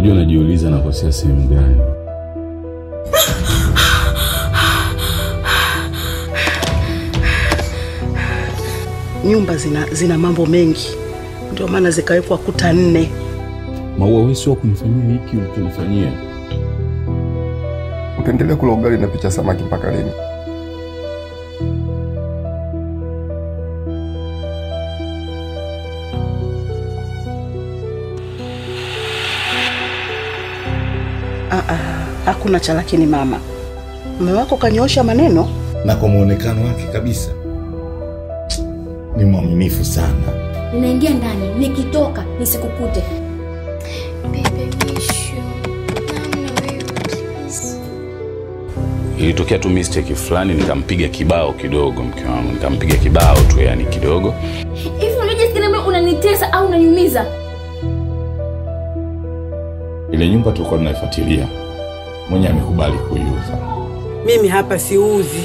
Unajua najiuliza nakosea sehemu gani? Nyumba zina mambo mengi. Ndio maana zikawekwa kuta 4. Maua, wewe sio kunifanyia hiki ulichonifanyia. Utaendelea kula ugali na picha samaki mpaka lini? Hakuna cha lakini mama. Mume wako kanyoosha maneno na kwa muonekano wake kabisa ni mwaminifu sana. Ninaingia ndani, nikitoka nisikukute. Baby, miss you. Namna wewe, please. Ilitokea tu mistake fulani, nikampiga kibao kidogo mke wangu, nikampiga kibao tu yani kidogo. Hivi unajua kama unanitesa au unaniumiza? Ile nyumba tulikuwa tunaifuatilia, mwenye amekubali kuiuza. Mimi hapa siuzi.